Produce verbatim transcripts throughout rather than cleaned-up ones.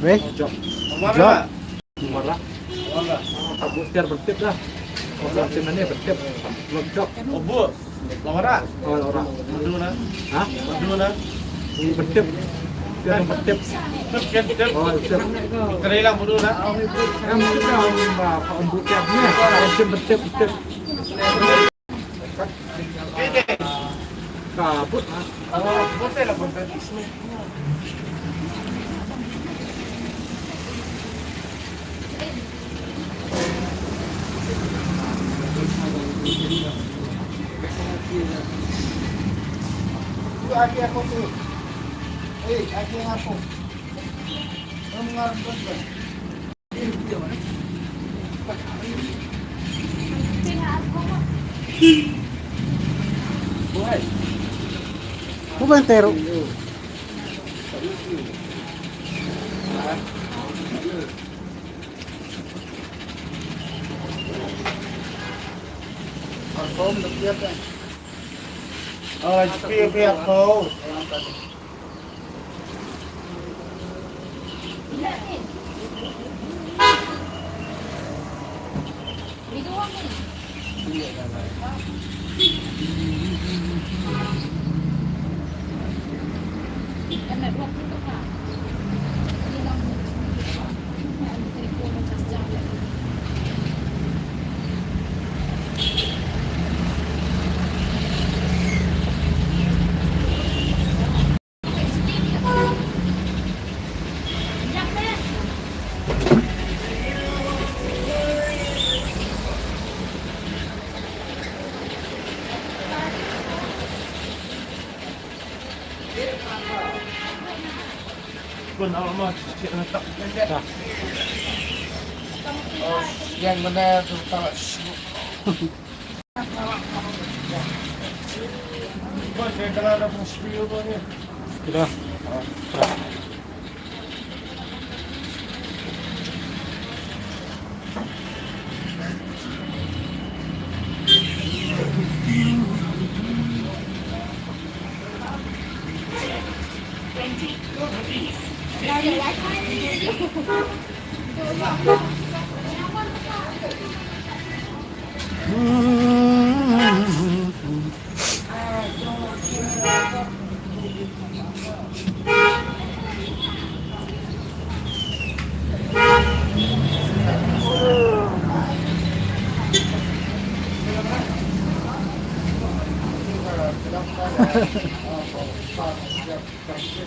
Weh? Jok. Jok. Mara. Mara. Abu siar bertip dah. Orang sini ni bertip. Belum jok. Abu. Lawara. Oh, lawara. Maduna. Hah? Maduna. Ini bertip. Dia yang bertip. Tip, tip, tip. Oh, tip. Kena hilang maduna. Em, kita, em, Pak Ombu Tiap ni, em, bertip, bertip. Kabut, ha? Bukan teruk.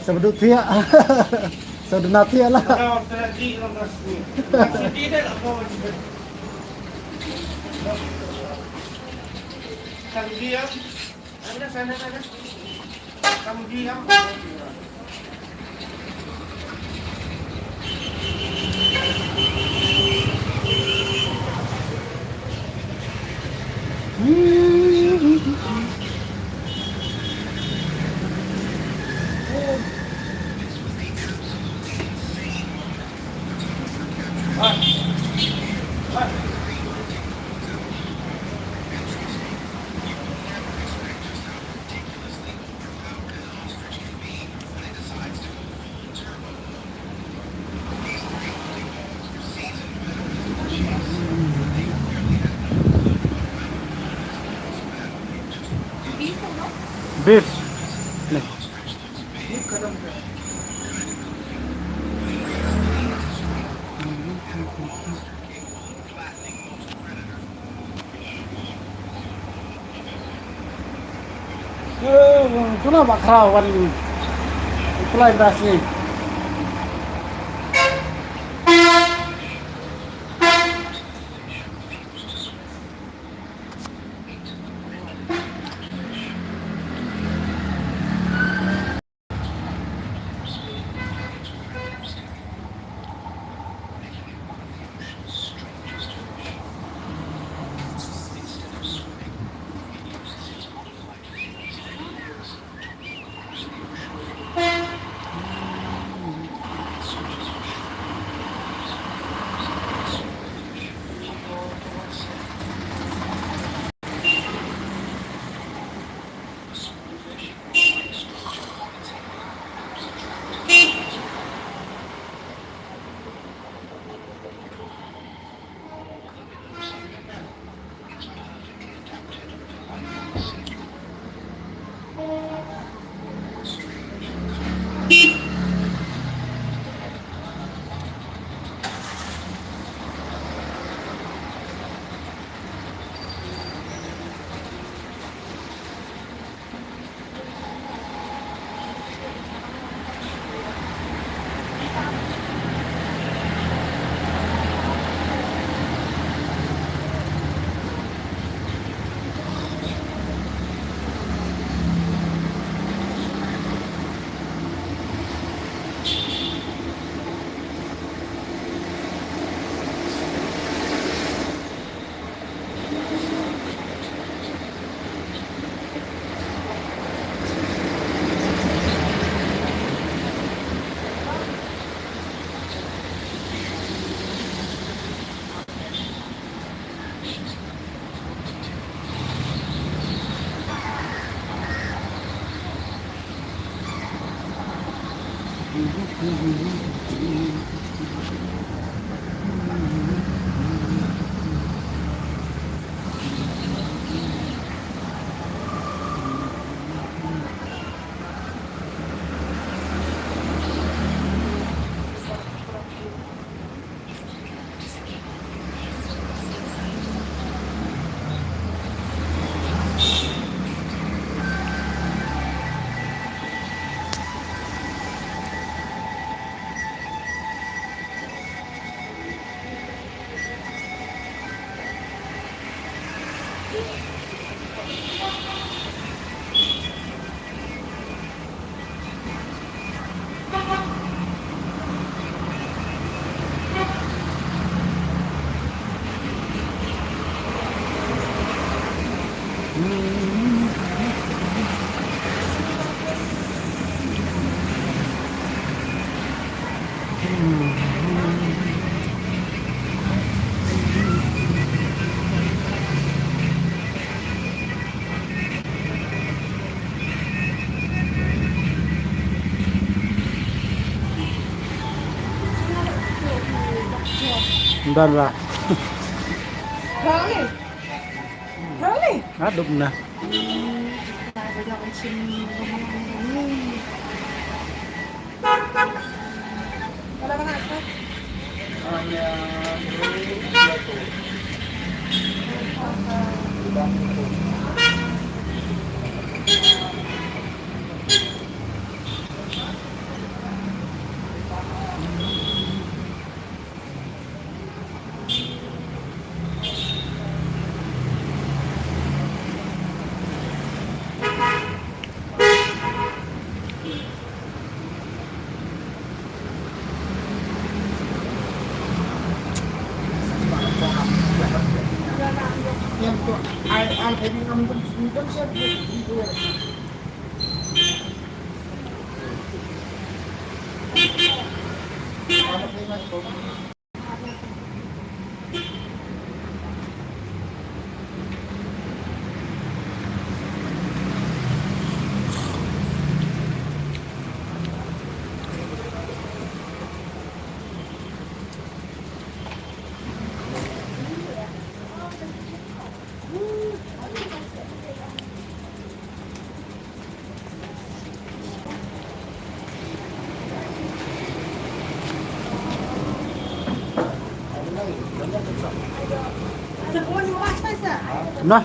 Sa ba duk thiah. Sa ba duk na thiah lah. Beef. Nih. Tuna ba khraw wan. Pulai bas ni. Ym don ba. Adup na. Nah.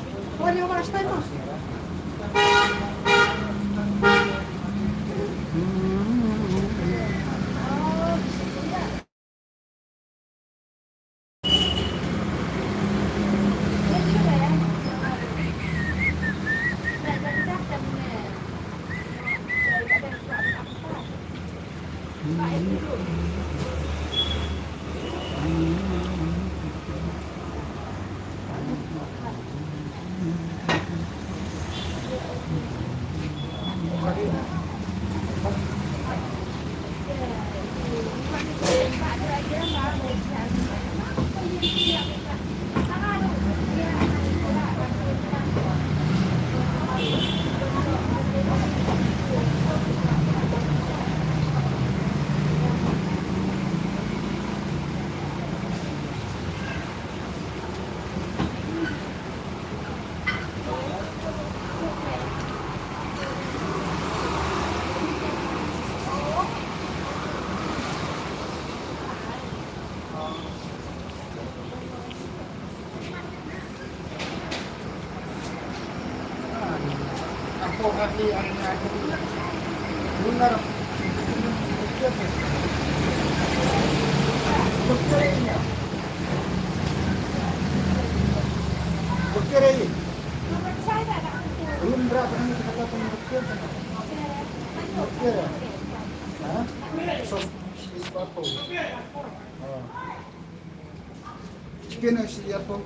Chicken isi ïa pom.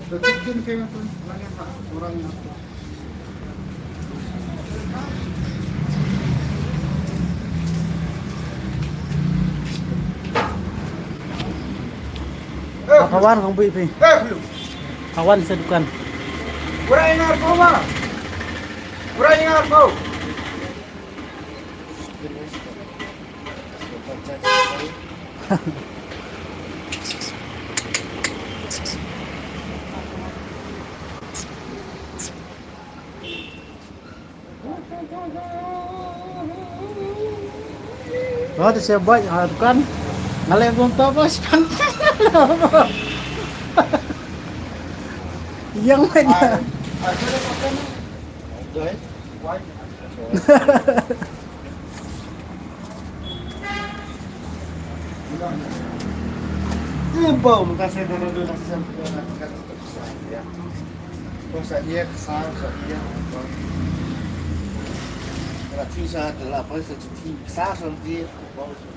The chicken came from Rangin, Rangin. Kawan kong bui pi. Kawan sa dukan. Ura ingar ko ma. Ura ingar ko. Ba te se bai ha dukan. Ngale bom ta bos pan. Yang mana? Bau, maka saya dah dulu nasib, dah, dah, dah, dah, dah, ya. Bau saya dia kesal, saya dia, bau. Berarti saya telah, bau saya cuti, kesal, saya dia, bau saya.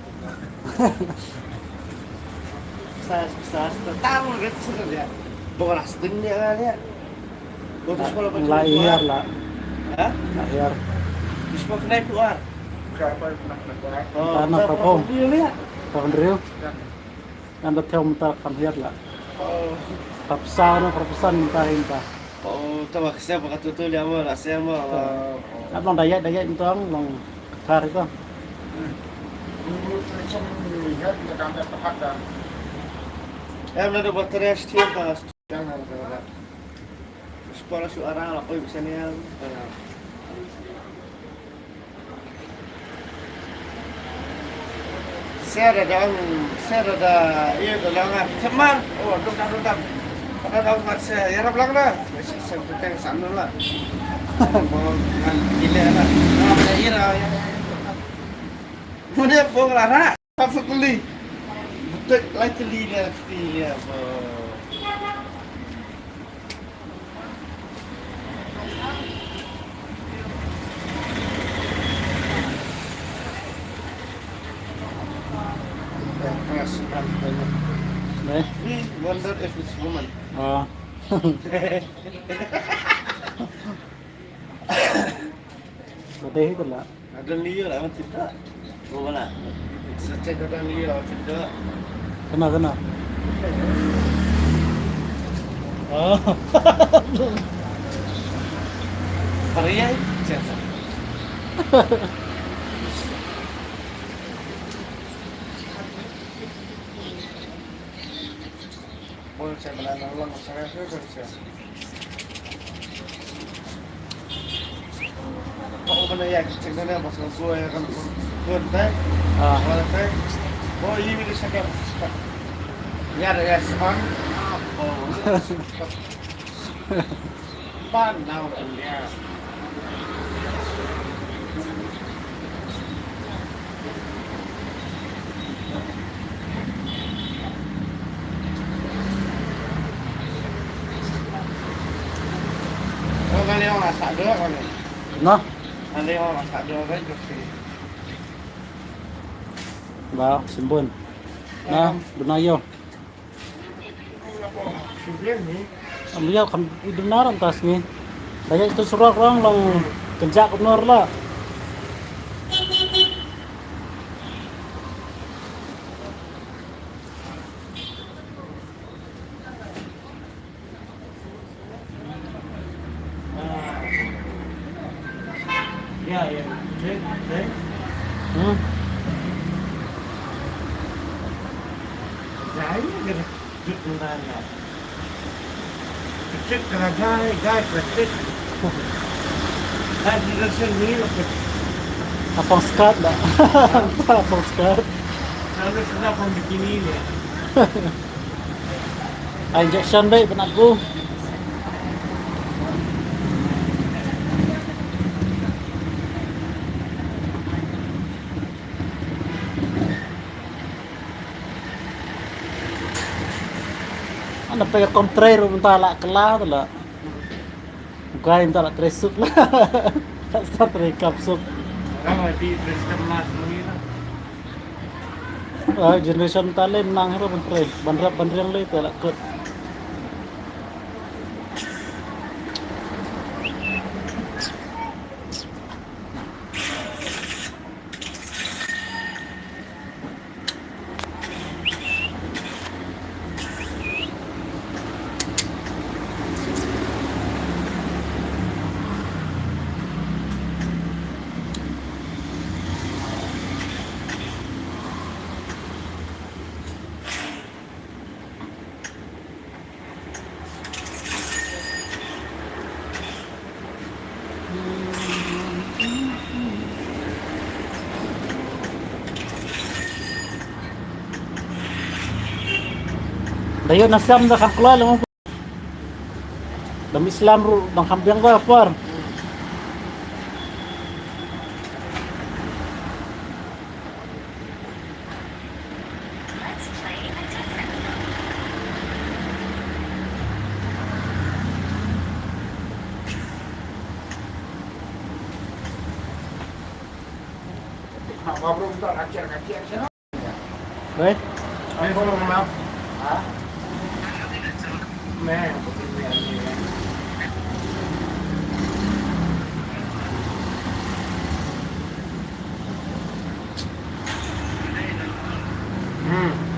Kesal, kesal, saya tahu, kan, saya dia. Bau rasa dia, kan, ya. Bau tu sekolah, bau tu la sekolah. Iar la. Ha? La iar. Di sekolah kena keluar. Siapa yang pernah keluar? Oh, tanah tak berapa? Berapa dia, ya? Berapa dia? Ngan da thew mynta kan hiar la. Oh. Prapsa na prapsa mynta hi mynta. Oh, ta ba ksem ba ka tu tu lia mo la sem mo. Ap long dayai dayai mynta long kar ito. Em na da ba tres tiang ta. Spora shu arang la poi bisa nial. Sera da, sera da, iya da lang ah. Cemar. Oh, dum dam, dum dam. Ada dam mat se, ya rap lang da. Besi sem tu teng sam la. Bo ngan gile la. Ngan da ira ya. Mune bo la ra. Perfectly. Betul lah keli dia, keli dia. Bo. He wonder if it's woman. Ah. Betul itulah. Ada liur lah, tidak. Oh, mana? Sejak ada liur, tidak. Kena, kena. Oh. Pariai, siapa? Bol sa bala na lang sa ka sa sa. Ko ba na ya ki cheng na ba sa ko ya kan ko tai. Ah. Ko tai. Ko yi mi sa ka. Ya da ya sa. Ko. Ban nau kan dia. Kali orang masak dua kali. Nah. Kali orang masak dua kan cuci. Ba, simbun. Nah, benayo. Am ïa kam i duna ram tas ngi. Da ïa tu surok rong long kynjak kumno la. Ya, ya. Cek, cek. Hmm. Jai, jai. Jut nang ya. Cek kena jai, jai plastik. Hai, di rasa ni lah. Apang skat dah. Apang skat. Lalu sudah pun bikini ni. Ai injection beit bynat ku. Ana pyrkhat kontrei ruh mynta la kylla tu la. Guai mynta la trei suk la. La start trei kap suk. Orang lagi trei suk last lagi lah. Ah, generation ta lem nang hero ban trei, ban rap ban riang lei te la kut. Da ïoh na sam da kham kloi lem. Dam Islam ruh dang kham biang da por. Let's play a different game. Mabru, kita nak cek, nak cek sana. Baik. Ayo, follow, Mama. Ha? Meh. Hmm.